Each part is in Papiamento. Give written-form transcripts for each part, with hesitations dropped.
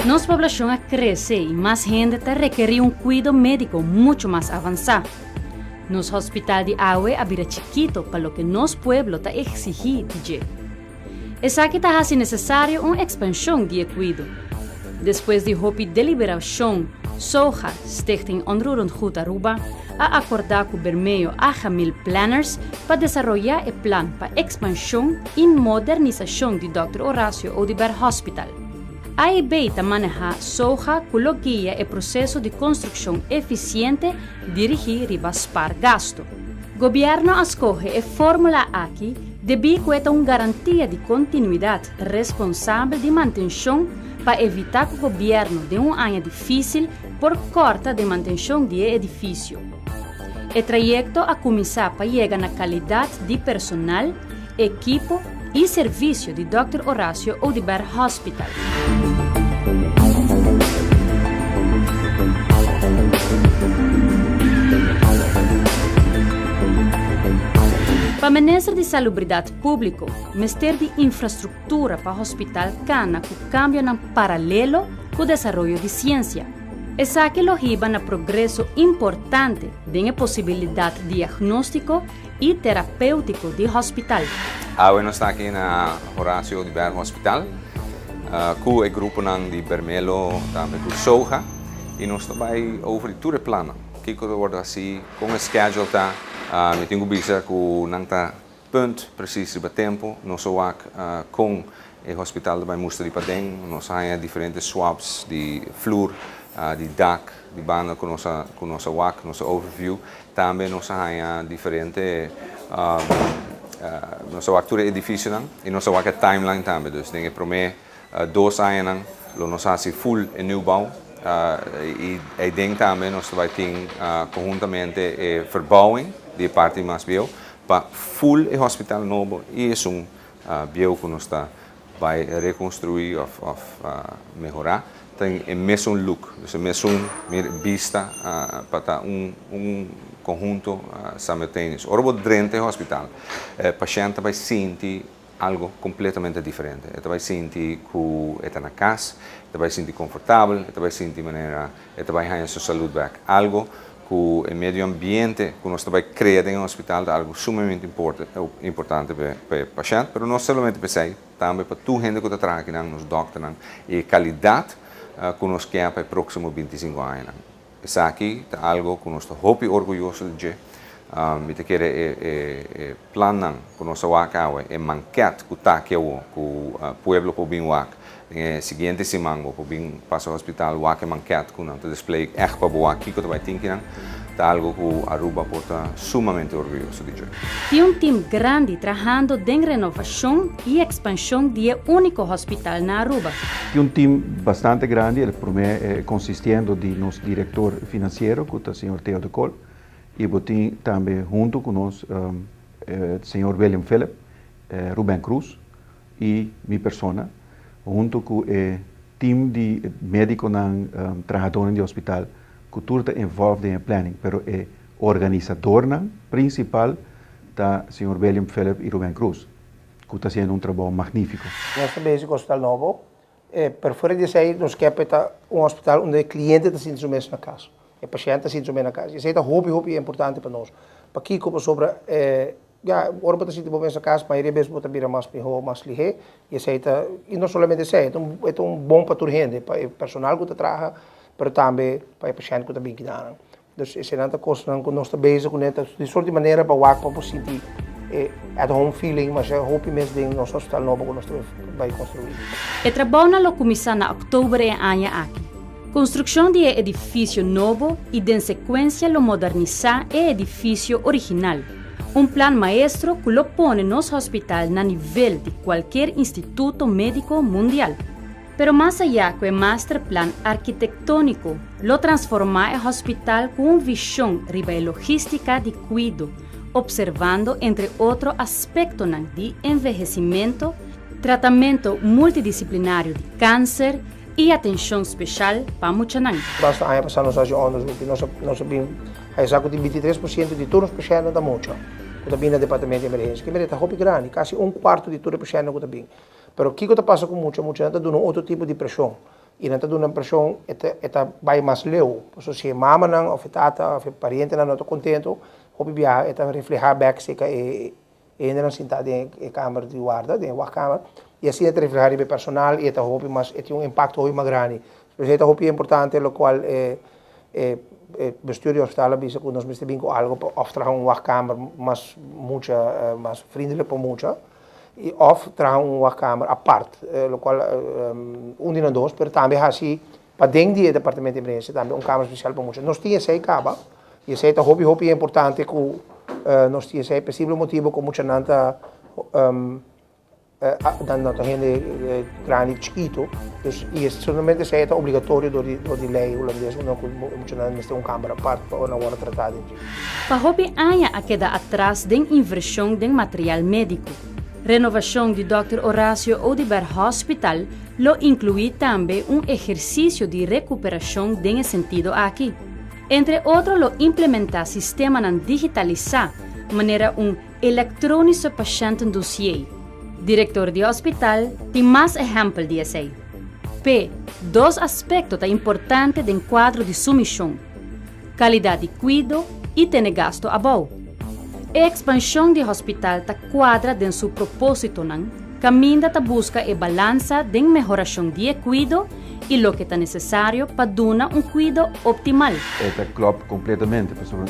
Nos poblacion a crece y mas hende ta rekeri un cuido medico mucho mas avansa. Nos hospital di awe a bira chikito pa loke nos pueblo ta exigi di dje. Esaki ta hasi necesario un expansion di e cuido. Despues di hopi deliberacion, SOGA, Stichting Onroerend Goed Aruba, a acorda cu Bermeo Ajamil Planners pa desaroya e plan pa expansion y modernisacion di Dòkter Horacio Oduber Hospital. AIB ta maneha SOGA cu lo guia e proceso di construccion eficiente dirigi riba spaar gasto. Gobierno a scoge e formula aki debí cu e ta un garantia di continuidad responsabel di mantencion pa evita cu gobierno den un aña dificil por corta den mantencion di e edificio. E trayecto a cuminsa pa yega na calidad di personal, ekipo y servicio di Dòkter Horacio Oduber Hospital. Pa Minister di Salubridad Publico mester di infrastructura pa hospital cana cu cambionan paralelo cu desaroyo di ciencia. Esaki lo hiba na progreso importante den e posibilidad diagnostico y terapéutico di hospital. Awe nos ta aki na Horacio Oduber Hospital cu e gruponan di Bermelo tambe cu Soja y nos ta bay over di tur e plannan, kico ta wordo haci, con e schedule ta. Mi tin cu bisa cu nan ta punt precies riba tempo. Nos a wak con e hospital ta bay mustra di paden, nos a haya diferente swabs di flur, di dak, di banda cu nos a cu nos a wak, nos a overview. Tambe nos a haña diferente, nos a wak tur e edificionan y nos a wak e timeline tambe. Dus den e prome dos añanan lo nos haci full e nieuwbouw y eyden tambe nos ta bay tin conhuntamente e verbouwing di e parti mas bieu pa full e hospital nobo y esun bieu cu nos ta bay reconstrui of of mehora tin e mesun look, dus e mesun bista pa ta un un conhunto simultaneous. Ora bo drenta e hospital e pashent ta bay sinti algo completamente diferente, e ta bay sinti cu e ta na cas, e ta bay sinti confortabel, e ta bay sinti manera e ta bay haña su salud bek. Algo cu e medio ambiente cu nos ta bay crea den e hospital ta algo sumamente importante pa e pashent, pero no solamente pa esey, tambe pa tur hende cu ta traha akinan, nos dokternan, y e calidad cu nos kier pa e proximo 25 añanan. Esaki ta algo cu nos ta hopi orguyoso di dje. Mi ta kere e plannan cu nos a wak awe, e manket cu ta aki awo, cu pueblo por bin wak den e siguiente siman, bo por bin pasa hospital wak e manket cu nan ta display echt pa bo wak kico ta bay tin kinan, ta algo cu Aruba por ta sumamente orguyoso di dje. Tin un team grandi trahando den renovacion y expansion di e unico hospital na Aruba. Tin un team bastante grandi, el prome consistiendo di nos director financiero cu ta señor Theo de Kol y bo tin tambe hunto cu nos señor William Philip, Ruben Cruz y mi persona hunto cu e team di mediconan, trahadornan di hospital cu tur ta involved den e planning, pero e organisadornan principal ta señor William Philip y Ruben Cruz cu ta haciendo un trabou magnifico. Nos ta bezig cu hospital nobo, pero fuera di esey nos kier pa e ta un hospital unda e cliente ta sinti su mes na cas, e pashent ta sinti su mes na cas y esey ta hopi hopi importante pa nos. Pakico? Pasobra Ya, ora bo ta sinti bo mes na kas, mayoria bes bo ta bira mas mihó, mas lihé, i esei ta, i no solamente esei, e ta un, e ta un bon pa tur hende, pa e personal ku ta traha, pero tambe pa e pashènt ku ta bin kidanan. Dus eseinan ta kosnan ku nos ta bezig kuné, ta di sorti manera pa wak pa bo sinti e at home feeling masha hopi mes den nos hospital nobo ku nos ta bai konstruí. E trabounan lo kuminsá na òktober e aña aki. Konstrukshon di e edifisio nobo i den sekuensia lo modernisá e edifisio original. Un plan maestro ku lo pone nos hospital na nivel di kualker instituto médiko mundial. Pero mas ayá ku e masterplan arkitektóniko lo transformá e hospital ku un vishon riba e logístika di kuido, opservando entre otro aspektonan di envehesimentu, tratamentu multidisiplinario di kanser i atenshon speshal pa muchanan. Basta aña pasá nos a hasi onderzoek i nos a nos a bin haña ku tin 23% di tur nos pashèntnan ta mucha ku ta bin na departamento di emergensia. Ki mira ta hopi grandi, kasi un kuarto di tur e pashèntnan ku ta bin. Pero kiko ta pasa ku mucha? Muchanan ta duna un otro tipo di preshon. I nan ta duna impreshon e ta e ta bai mas leu. Pasobra si e mamanan òf e tata òf e parientenan no ta kontentu, hopi biaha e ta reflehá bèk serka e e hendenan sintá den e kamer di warda, den e wachtkamer, i asina e ta reflehá riba e personal i e ta hopi mas e tin un impakto hopi mas grandi. P'esei ta hopi importante lokual e e e bestuur di hospital a bisa ku nos mester bin ku algu pa òf traha un wachtkamer mas mucha mas vriendelijk pa mucha i òf traha un wachtkamer apart, lokual un di nan dos, pero tambe hasi paden di e departamento di emergensia tambe un kamer spesial pa mucha. Nos tin esei kaba i esei ta hopi hopi importante ku nos tin esei pa e simple motibu ku muchanan ta nan no ta hende grandi chikitu, dus i solamente esei ta obligatorio dor di dor di lei hulandes unda ku muchanan mester un kamber apart pa nan wòrdu tratá den dje. Pa hopi aña a keda atras den invershon den material médiko. Renovashon di Dòkter Horacio Oduber Hospital lo inkluí tambe un ehersisio di rekuperashon den e sentido aki. Entre otro lo implementá sistemanan digitalisá manera un Elektronische patiëntendossier. Direktor di hospital tin mas ehèmpel di esei. P'e dos aspekto ta importante den kuadro di su mishon, kalidat di kuido i tene gasto abou. E ekspanshon di hospital ta kuadra den su propósitonan kaminda ta buska e balansa den mehorashon di e kuido i loke ta nesesario pa duna un kuido optimal. E ta klòp kompletamente pasobra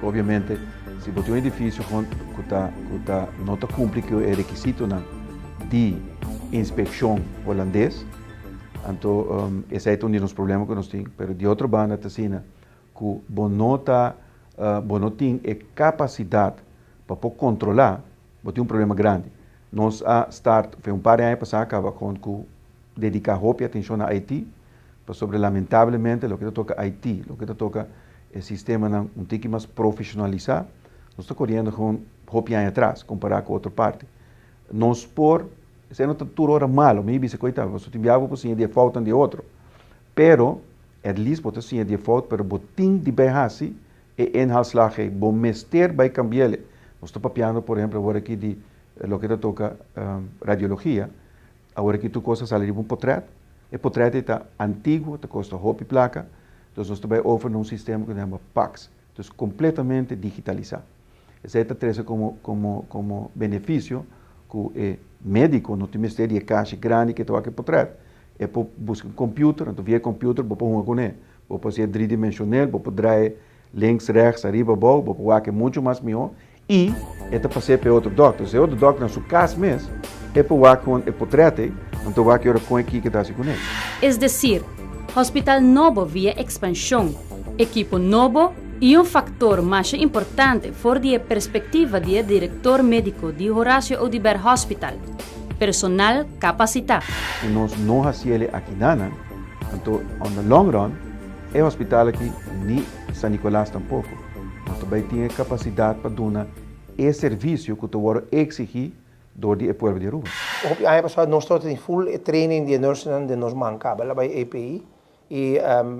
obviamente si bo tin un edifisio ku ta ku ta no ta kumpli ku e rekisitonan di inspekshon holandes anto esei ta un di nos problema ku nos tin pero di otro banda ta asina ku bo no ta bo no tin e kapasidat pa por kontrolá bo tin un problema grandi. Nos a start fe un par di aña pasá kaba kon ku dediká hopi atenshon na IT, pasobra lamentablemente loke ta toka IT, loke ta toka e sistemanan un tiki mas profeshonalisá, nos ta koriendo gewoon hopi aña atras kompará ku otro parti. Nos por, esei no ta tur ora malo, mi bisa ku ei ta, pasobra tin biaha bo por siña di e foutnan di e otro, pero at least bo ta siña di e fout, pero bo tin di bai hasi e inhaalslag ei, bo mester bai kambi'el. Nos ta papiando por ehempel awor aki di loke ta toka radiologia, Awor aki tur kos a sali riba un potret. E potret ei ta antiguo, ta kosta hopi plaka. Entonces nos ta bai over na un sistema ku ta yama PACS. Entonces kompletamente digitalisá. Esei ta trese komo komo komo benefisio ku e médiko no tin mester di e kashi grandi ke ta wak e potret. E por buska un computer, anto via e computer bo por hunga kuné. Bo por hasié dridimensionel, bo por draai links, rechts, ariba, abou, bo por wak e muchu mas mihó I e ta pas'é pa e otro dòkter. Si e otro dòkter na su kas mes, e por wak kon e potret ei, anto wak e ora kon e kiko ta hasi kuné. Es desir, hospital nobo via ekspanshon, ekipo nobo i un faktor masha importante for di e perspektiva di e direktor médiko di Horacio Oduber Hospital, personal kapasitá. Ku nos no hasiel e akinanan, anto on the long run e hospital aki ni San Nicolas tampoko no ta bai tin e kapasidat pa duna e servisio ku ta wòrdu eksigí dor di e pueblo di Aruba. Hopi aña pasá nos tabata tin full e training di e nursenan den nos man kaba la bai EPI y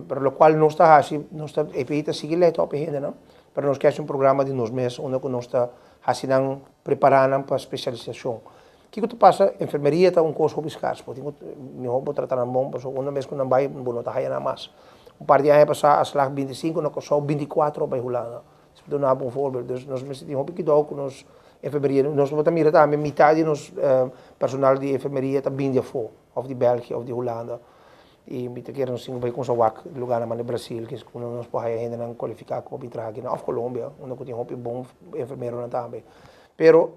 pero locual nos ta haci nos ta EPI ta sigui lei top e hendenan pero nos ke haci un programa di nos mes unda ku nos ta haci nan prepara nan pa specialisacion. Kiko ta pasa enfermeria ta un kos hopi skars bo tin ku miho bo trata nan bon pasobra unda mes ku nan bai bo no ta haya nan mas. Un par di aña pasá a slag 25 na Kòrsou, 24 a bai Hulanda. Esei ta duna bo un voorbeeld. Dus nos mester tin hopi kidou ku nos enfermeria. Nos bo ta mira tambe mitad di nos personal di enfermeria ta bini di afó, òf di België òf di Hulanda. I mi ta kere nos tin ku bai kumsa wak lugánan manera Brasil, kis ku nos por haya hendenan kualifiká ku por bin traha akinan, òf Colombia, unda ku tin hopi bon enfermeronan tambe. Pero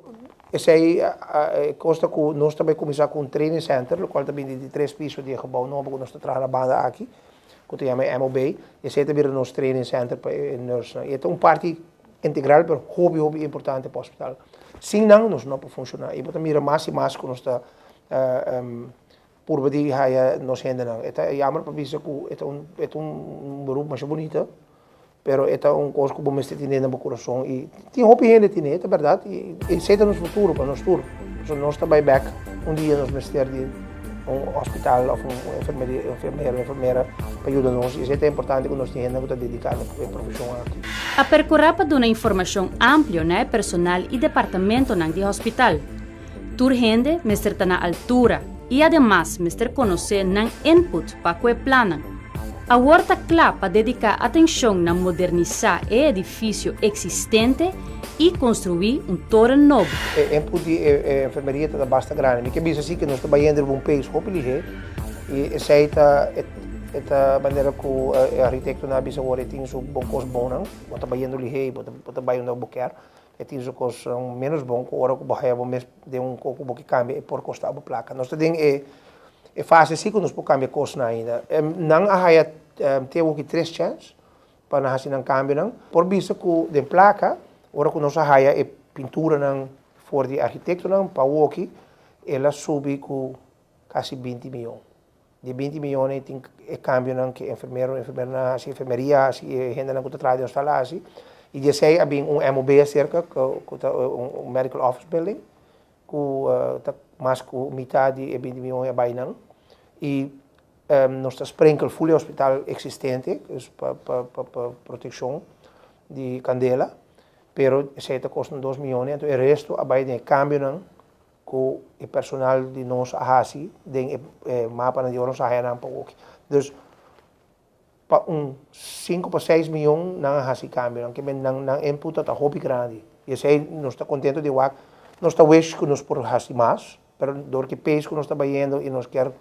esei e kos ta ku nos ta bai kuminsá ku un training center, lokual ta bini di tres piso di e gebou nobo ku nos ta traha na banda aki, ku ta yama e MOB. Esei ta bira nos training center pa e nursenan. I e ta un parti integral pero hopi hopi importante pa hospital. Sin nan nos no por funshoná. I bo ta mira mas i mas ku nos ta purba di haya nos hendenan. E ta jammer pa bisa ku e ta un e ta un beroep masha bunita, pero e ta un kos ku bo mester tene na bo kurason i tin hopi hende tene, ta bèrdat, i esei ta nos futuro pa nos tur. Pasobra nos ta bai bèk un dia nos mester di un hospital òf un enfermero, enfermera pa yuda nos i esei ta importante ku nos tin hende ku ta dediká na e profeshon aki. A perkurá pa duna informashon amplio na e personal i departamentonan di hospital. Tur hende mester ta na altura. i ademas mester konosé nan input pa ku e plannan. Awor ta kla pa dediká atenshon na modernisá e edifisio eksistente i konstruí un toren nobo. E input di e enfermeria ta basta grandi. Mi ke bisa si ku nos ta bayendo riba un pace hopi lihé i esei ta e ta manera ku e arkitektonan a bisa awor e tin su bon kos bonnan. Bo ta bayendo lihé i bo ta bai unda ku bo kier. E tin su kosnan ménos bon ku ora ku bo haya bo mes den un kos ku bo ke kambia e por kosta bo plaka. Nos ta den e e fase si ku nos por kambia kosnan ainda. Nan a haya te awoki tres chèns pa nan hasi nan kambionan. Por bisa ku den plaka ora ku nos a haya e pinturanan for di e arkitektonan pa awoki el a subi ku kasi 20 miyon. Di 20 miyon ei tin e kambionan ku e enfermero, enfermeranan a hasi, enfermeria a hasi, e hendenan ku ta traha den hospital a hasi. I di esei a bin un MOB aserka ku ta un medical office building ku ta mas ku mitad di e 20 miyon a bai nan. I nos ta sprinkel ful e hospital eksistente pa protekshon di kandela, pero esei ta kosta 2 miyon, anto e resto a bai den e kambionan ku e personal di nos a hasi den e mapanan di ora nos a haya nan pa woki. Dus pa un sinku pa seis miyon nan a hasi kambionan, ke men nan nan input ta hopi grandi. I esei nos ta kontento di wak. Nos ta wish ku nos por hasi mas, pero dor ki pace ku nos ta bayendo i nos kier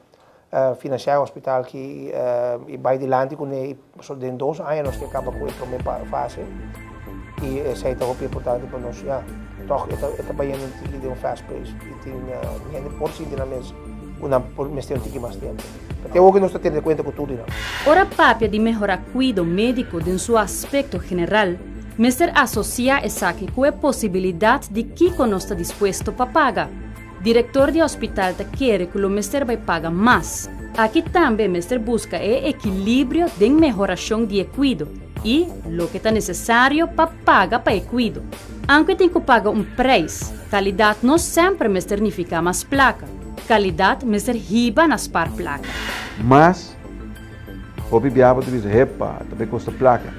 finansiá e hospital aki i bai dilanti kuné i pasobra den 2 aña nos ke kaba ku e promé fase i esei ta hopi importante pa nos ya. Tòg e ta e ta bayendo un tiki den un fast pace i tin hende por sinti nan mes ku nan por mester un tiki mas tempu. Pero te awor ku nos ta tene kuenta ku tur di nan. Ora papia di mehorá kuido médiko den su aspekto general, mester asosiá esaki ku e posibilidat di kiko nos ta dispuesto pa paga. Direktor di hospital ta kere ku lo mester bai paga mas. Aki tambe mester buska e ekilibrio den mehorashon di e kuido i loke ta nesesario pa paga pa e kuido. Aunke tin ku paga un preis, kalidat no semper mester nifiká mas plaka. Kalidat mester hiba na spar plaka. Mas, hopi biaha bo ta bisa, Hepa, ta bai kosta plaka.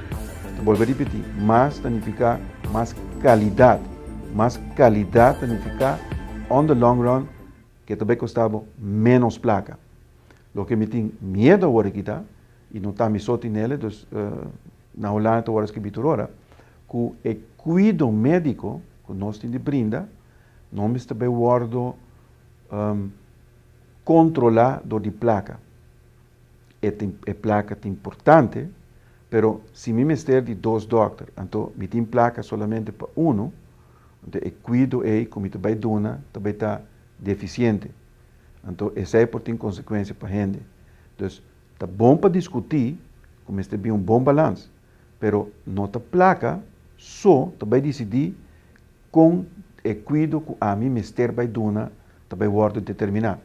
Ta bolbe ripití, mas ta nifiká mas kalidat. Mas kalidat ta nifiká on the long run ke ta bai kosta bo ménos plaka. Loke mi tin miedu awor aki ta, i no ta mi so tin ele, dus na Hulanda ta wòrdu skibí tur ora, ku e kuido médiko ku nos tin di brinda no mester bai wòrdu kontrolá dor di plaka. E tin e plaka ta importante, pero si mi mester di dos dòkter, anto mi tin plaka solamente pa unu, anto e kuido ei ku mi ta bai duna ta bai ta defisiente. Anto esei por tin konsekuensia pa hende. Dus ta bon pa diskutí ku mester bin un bon balans, pero no ta plaka so ta bai disidí kon e kuido ku ami mester bai duna ta bai wòrdu determiná.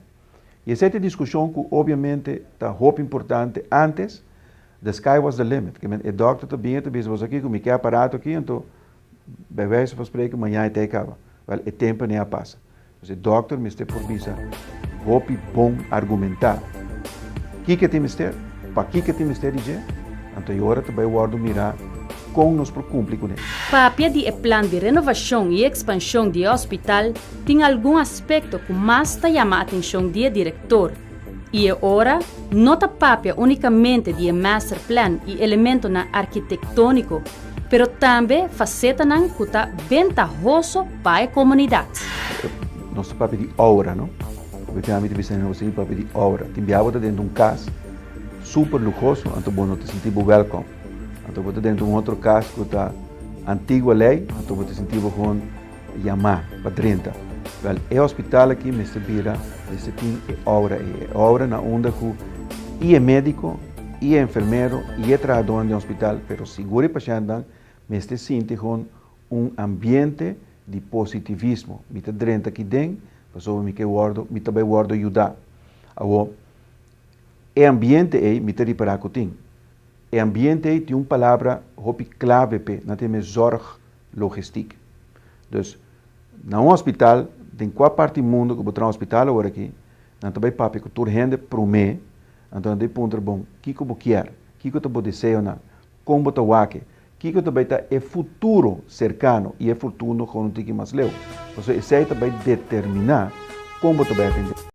I esei ta e diskushon ku obviamente ta hopi importante. Antes, the sky was the limit. Ke men e dòkter ta bin e ta bisa boso aki ku mi ke aparato aki, anto bij wijze van spreken mañana e ta e kaba. Wèl, e tempu ne a pasa. Dus e dòkter mester por bisa hopi bon argumentá kiko e tin mester, pakiko e tin mester di dje, anto e ora ta bai wòrdu mirá kon nos por kumpli kuné. Papia di e plan di renovashon i ekspanshon di e hospital tin algun aspekto ku mas ta yama atenshon di e direktor i e ora no ta papia únikamente di e masterplan i elementonan arkitektóniko, pero tambe fasetanan ku ta bentahoso pa e komunidat. Nos ta papia di aura, no? Hopi bia mi ta bisa nos tin papia di aura. Tin bia bo ta dentro un kas super luhoso, anto bo no ta sinti bo welkom. Anto bo ta dentro un otro kas ku ta antigua lei, anto bo ta sinti bo gewoon yamá pa drenta. Wèl, e hospital aki mester bira, mester tin e aura ei. E aura na unda ku i e médiko, i e enfermero, i e trahadónan den hospital, pero sigur e pashèntnan mester sinti gewoon un ambiente di positivismo. Mi ta drenta aki den pasobra mi ke wòrdu, mi ta bai wòrdu yudá. Awor, e ambiente ei mi ta ripará ku tin. E ambiente ei tin un palabra hopi klave p'e, nan ta yam'é zorglogistiek. Dus, na un hospital, den kua parti mundu ku bo traha un hospital awor aki, nan ta bai papia ku tur hende promé, anto nan ta bai puntra, bon, kiko bo kier? Kiko ta bo deseonan? Kon bo ta wak-e? Kiko ta bai ta e futuro serkano i e futuro gewoon un tiki mas leu? Pasobra esei ta bai determiná kon bo ta bai atendé.